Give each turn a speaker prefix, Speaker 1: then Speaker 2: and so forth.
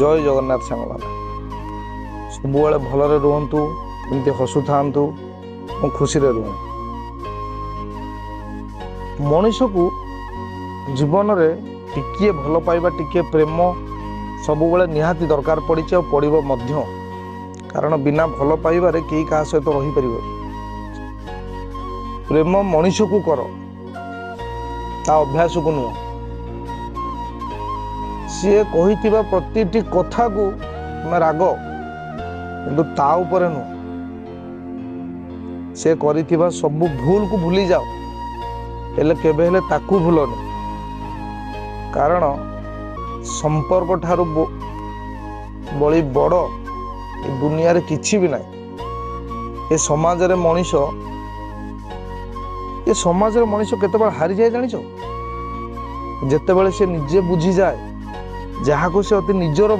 Speaker 1: ଜୟ ଜଗନ୍ନାଥ। ସାଙ୍ଗମାନେ, ସବୁବେଳେ ଭଲରେ ରୁହନ୍ତୁ, ଏମିତି ହସୁଥାନ୍ତୁ ଏବଂ ଖୁସିରେ ରୁହନ୍ତୁ। ମଣିଷକୁ ଜୀବନରେ ଟିକିଏ ଭଲ ପାଇବା, ଟିକିଏ ପ୍ରେମ ସବୁବେଳେ ନିହାତି ଦରକାର ପଡ଼ିଛି ଆଉ ପଡ଼ିବ ମଧ୍ୟ। କାରଣ ବିନା ଭଲ ପାଇବାରେ କେହି କାହା ସହିତ ରହିପାରିବ? ପ୍ରେମ ମଣିଷକୁ କର, ତା ଅଭ୍ୟାସକୁ ନୁହଁ। ସିଏ କହିଥିବା ପ୍ରତିଟି କଥାକୁ ତୁମେ ରାଗ, କିନ୍ତୁ ତା ଉପରେ ନୁହଁ। ସେ କରିଥିବା ସବୁ ଭୁଲକୁ ଭୁଲି ଯାଅ, ହେଲେ କେବେ ହେଲେ ତାକୁ ଭୁଲନି। କାରଣ ସମ୍ପର୍କ ଠାରୁ ବଳି ବଡ଼ ଏ ଦୁନିଆରେ କିଛି ବି ନାହିଁ। ଏ ସମାଜରେ ମଣିଷ କେତେବେଳେ ହାରିଯାଏ ଜାଣିଛ? ଯେତେବେଳେ ସେ ନିଜେ ବୁଝିଯାଏ, ଯାହାକୁ ସେ ଅତି ନିଜର